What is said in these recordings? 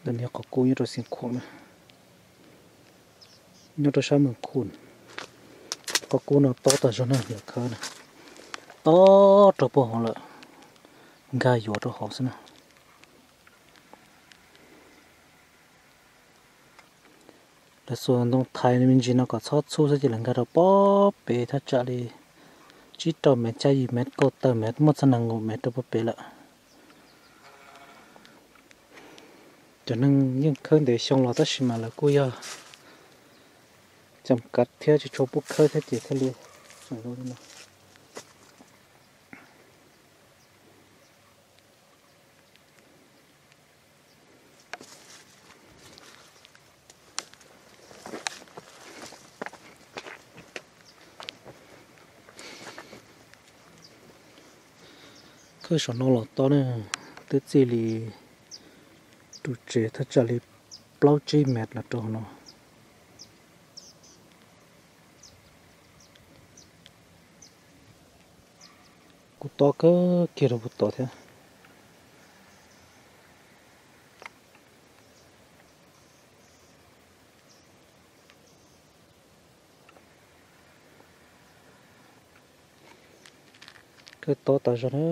Ntawm no qhov kub nyob rau Xeev Khuam na, nyob rau sab Mes Khun. Qhov kub no tob tag zog na, lawv khawb na, tob rau puag hauv lawm, nkag yuav rau hauv xwb na. Lawv xuas ntoo thaiv me ntsis no kom txhob txhub xwb ces lawv nkag rau pob pem thaj tsam li tsib rau mev, xya yim mev, kaum tawm mev, muaj txog nees nkaum mev rau pob pem lawm. Cov neeg yeej khawb ntev xyoo los tab sis mas lawv kuj yog tseem kav thiab tsis tshua pub khawb thiab ces thiaj li tseem zoo li no. Khawb saum no los tob ne, twb txij li tus tsev thaj tsam li plaub tsib mev los rau hauv no. Kuj tob kawg kiag rau puag tod thiab. Khawb tob tas zog na.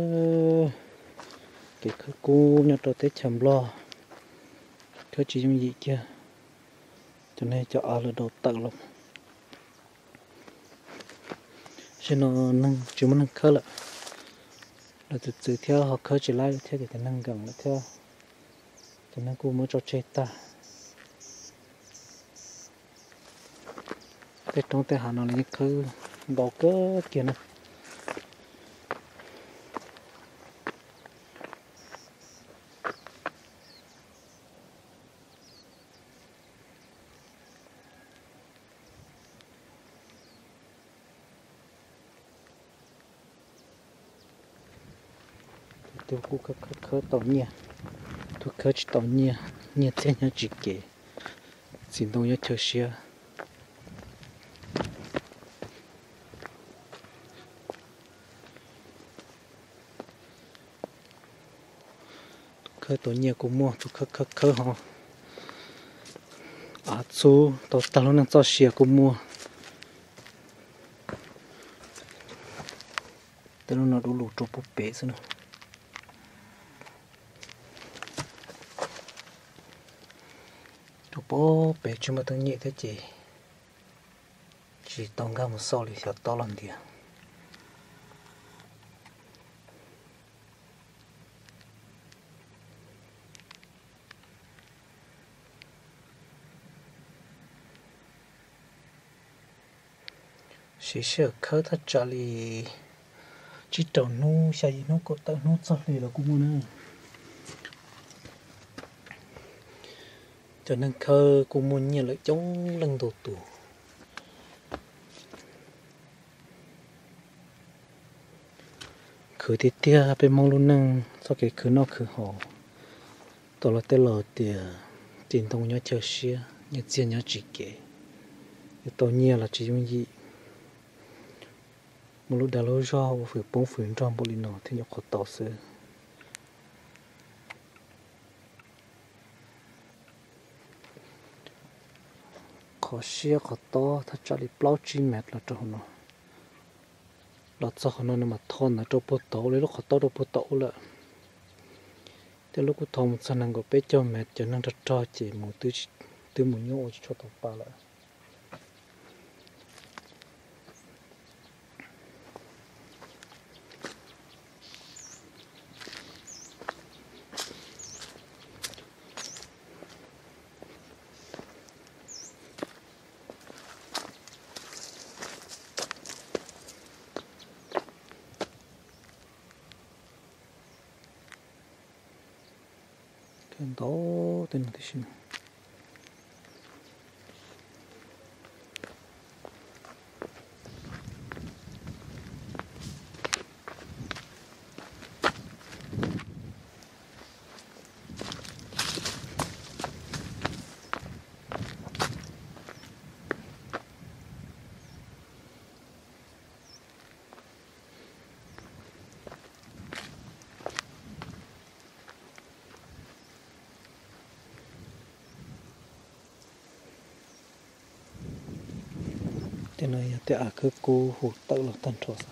Kev khawb kub nyob rau teb chaws Nplog khawb tsis yooj yim kiag. Cov neeg cov av lawv daus tawm los. Zaum no neeg tsis muaj neeg khawb lawm, lawv txwv txwv thiab ho khawb tsis laib thiab ces cov neeg nkees lawm thiab, cov neeg kuj muab tso tseg tag. Tej roob tej hav no los yeej khawb ntau kawg kiag na. Tus kuj khawb khawb tau nyiaj, tus khawb tsis tau nyiaj, nyiaj txiag nyob tsis kev, txiv ntoo nyob chaw siab. Tus khawb tau nyiaj kuj muaj, tus khawb khawb khawb ho av txhub tau tag lub neej txoj sia kuj muaj. Tej lub no dub lug rau puag pem xwb na. Rau puag pem tsis muaj teeb nyem thiab ces tsis tau nkag mus xauj li, xyov tob los ntiag. Siv sij hawm khawb thaj tsam li tsib rau hnub, xya yim hnub, kaum tawm hnub txog hli los kuj muaj na. Cov neeg khawb kuj muaj nyiaj lawm coob leej ntau tus. Khwv tiag tiag, peb Hmoob lub neej txoj kev khwv noj khwv haus, tau los tej laus tias txiv ntoo nyob chaw siab, nyiaj txiag nyob tsis kev. Yuav tau nyiaj los tsis yooj yim. Muaj lub dag lub zog ua fwm poob fwm nrog npaum li no thiaj nyuam qhuav tau xwb. Qhov siab qhov tob thaj tsam li plaub tsib mev los rau hauv no. Los txog qhov no nws mam tho ntawd rau puag tod ua li lub qhov tob rau puag tod ub lawm. Tej lub kuj tho mus txog nees nkaum peb caug mev, cov neeg rog rog ces mus twb mus nyuaj ua tsis tshua tau pa lawm. Ntau tej no tib si. Tej no yog tej av khawb kub hu tawm los tag nrho xwb.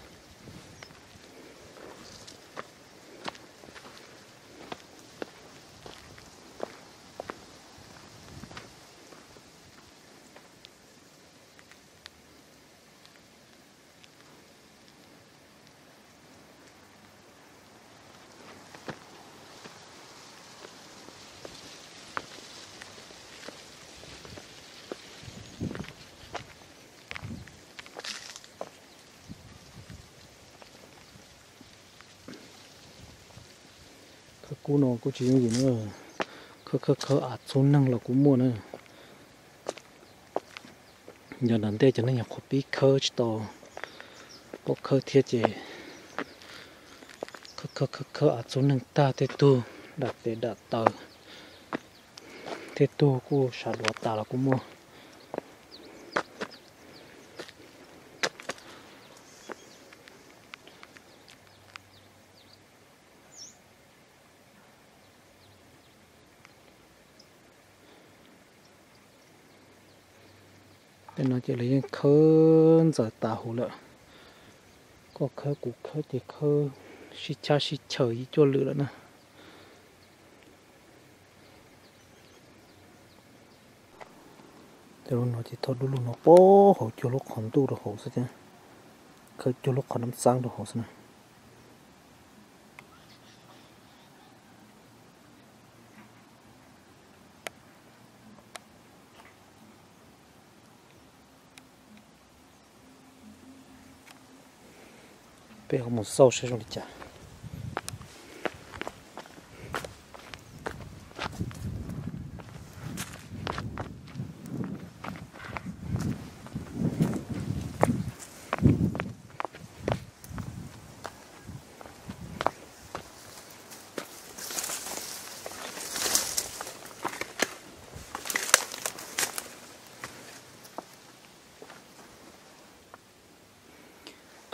Khawb kub no kuj tsis yooj yim na, khawb khawb khawb av txhub neeg los kuj muaj na. Yog nram ntej cov neeg nyuam qhuav pib khawb tsis tau paub khawb thiab ces khawb khawb khawb av txhub neeg tag tej tug dam tes dam taw, tej tug kuj sawv duav tas los kuj muaj. Tej no ces lawv yeej khawb ntxaws tas huv lawm. Koj khawb kuv khawb ces khawb sib chab sib chaws ib cuaj lwm lawm na. Cov lub no ces thom dub lug no puag hauv cuag lub qhov ntuj rau hauv xwb thiab, khawb cuag lub qhov nam xaab rau hauv xwb na. Peb ho mus xauj saib zoo li cas.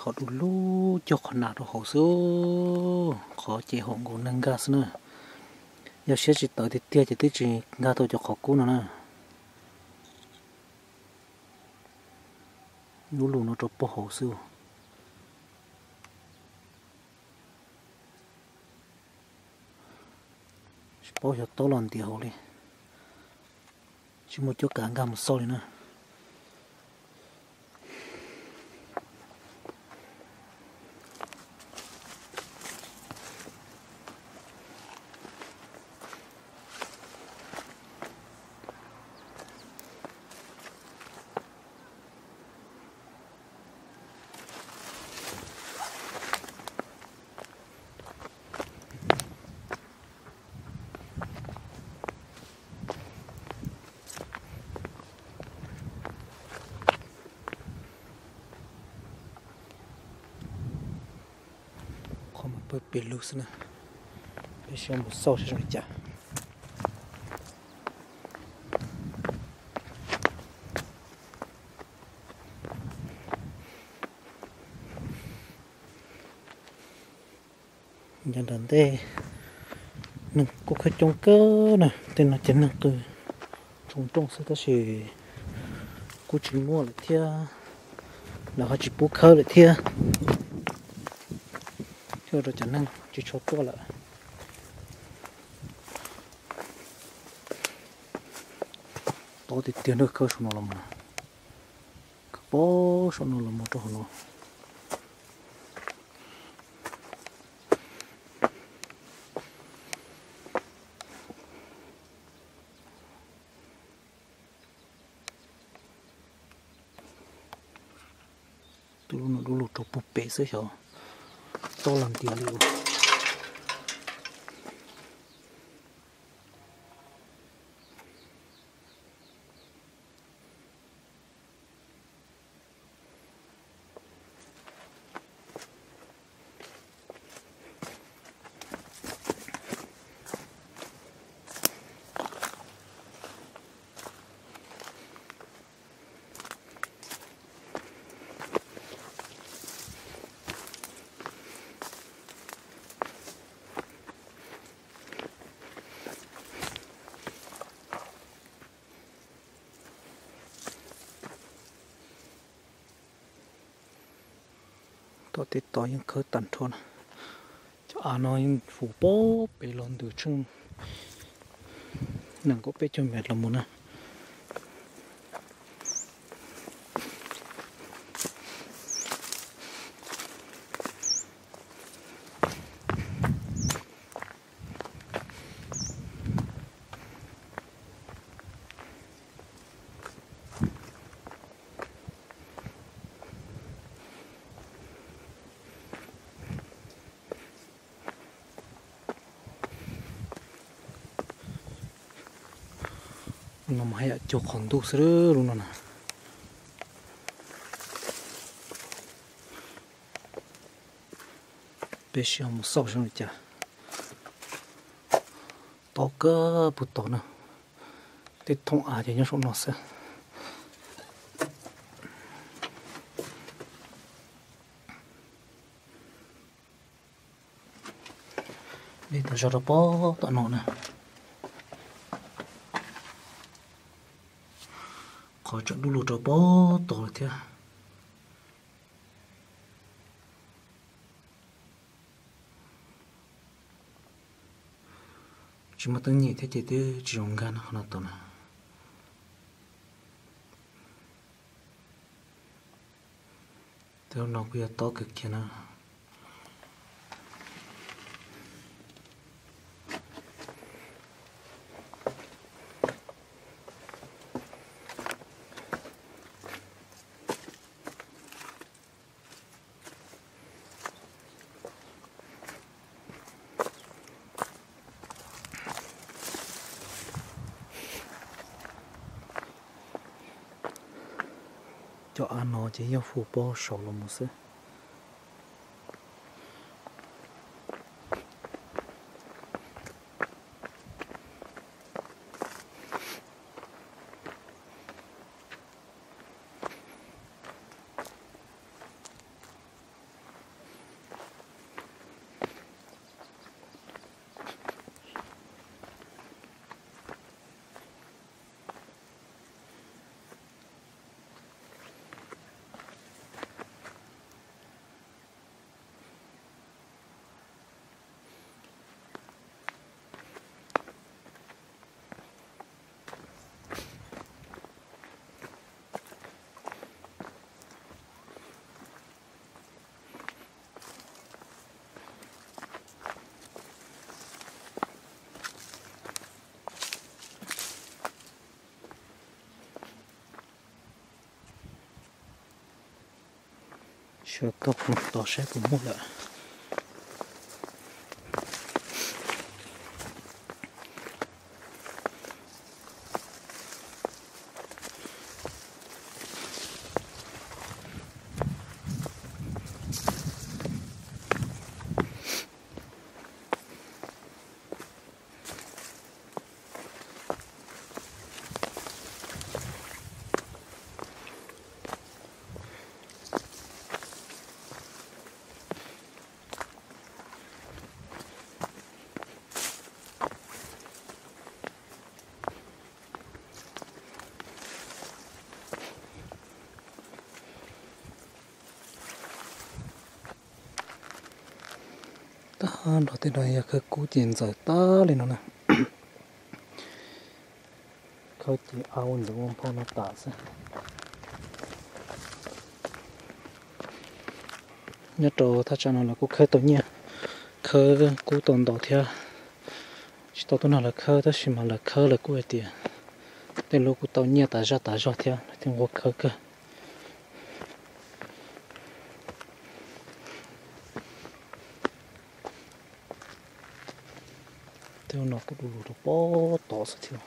Thom du lug cog qhov nas rau hauv xwb, qhov ces haum nkaus neeg nkag xwb na. Yog siab tsis tawv tiag tiag ces twb tsis nkag tau cov qhov kub no na. Lub lus no rau puag hauv xwb. Tsis paub xyov tob los ntiav hauv li. Tsis muaj cuab kav nkag mus xauj li na. Qhov mas pawg pes lug xwb na. Peb sib mus xauj saib zoo li cas. Nyob nram ntej neeg kuj khawb coob kawg na, tej no ces neeg qw tsoom rooj xwb tab sis kuj tsis muaj lawm thiab, lawv ho tsis pub khawb lawm thiab, thiaj ua rau cov neeg tsis tshua tuaj lawm. Tob tiag tiag na, khawb saum no los mus, khawb puag saum no los mus rau hauv no. Tus lub no lub lug rau puag pem xwb xyov tob los ntiav li. Tom tej tod yeej khawb tag nrho na. Cov av no yeej fum pob pem los ntws tsheej nees nkaum peb caug mev los mus na. No mas haj yam cuag qhov ntuj xwb lub no na. Peb sib ho mus xauj saib li cas. Tob kawg puag tod na. Tej thooj av ces nyob saum no xwb. Li tas zog rau pob tom no na. Qhov tseem dub lug rau pob tod lawm thiab. Tsis muaj teeb nyem thiab ces twb tsis zoo nkag no qhov no tod na. Tej no kuj yog tob kawg kiag na. Cov av no ces yeej fum pob saud los mus xwb. Sawv koj mus tos saib puas muaj lawm. Tag nrho tej no yog khawb kub ces ntxaws tag li no na. Khawb ces av ua ntxoov ua nphau no tas xwb. Nyob rau thaj tsam no lawv kuj khawb tau nyiaj, khawb kub tau ntau thiab. Tsis tau tuaj nrog lawv khawb tab sis mas lawv khawb lawv kuj hais tias tej lub kuj tau nyiaj tas zaj tas zog thiab lawv thiaj nquag khawb kawg. Tej no kuj du lug rau pob tod xwb thiab.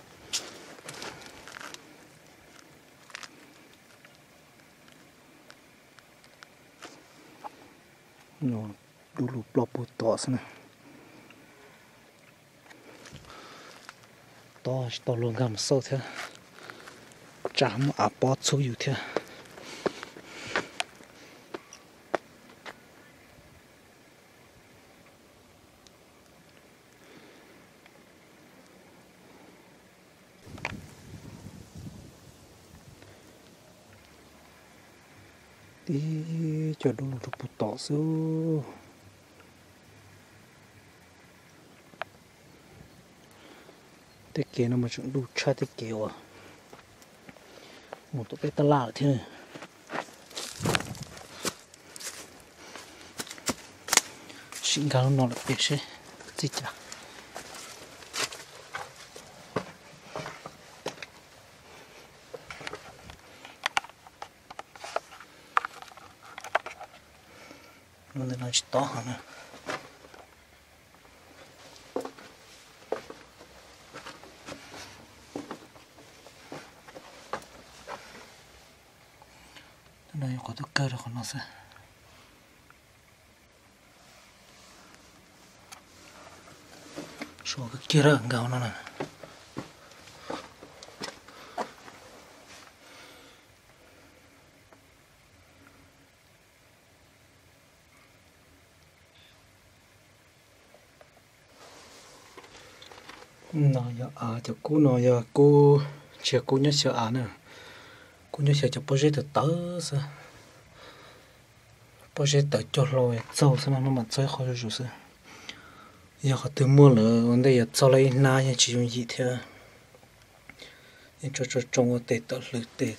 Du lug ploj puag tod xwb na. Tob tsis tau luag nkag mus xauj thiab, tsam muaj av pob txhub yus thiab. Ib co dub los rau puag tom xwb. Tej kev no mas tseem dub tshaj tej kev uas mus tom peb tab laj lawm thiab. Sim nkag lub no lawm pem seb txij cas. Lub ntawm no tsis tob heev na. Qhov tuaj kawg rau qhov no xwb. Suav kiag kiag nkag no na. No yog av, cov kub no yog kub, tsis yog kub nyob xyaw av na, kub nyob xyaw cov pob zeb tawv tawv xwb. Pob zeb tawv cog hlo txaug xwb no, mam txaug ib qho zuj zus xwb. Yog qhov twg muaj lawm ua ntej yuav txaug lawm ib hnab yeej tsis yooj yim thiab. Yeej tsoo tsoo tsoo ua tes tawm hlwv tes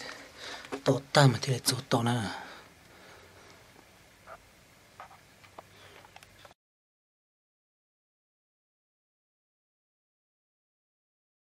tau tag mas thiaj li txaug tau na.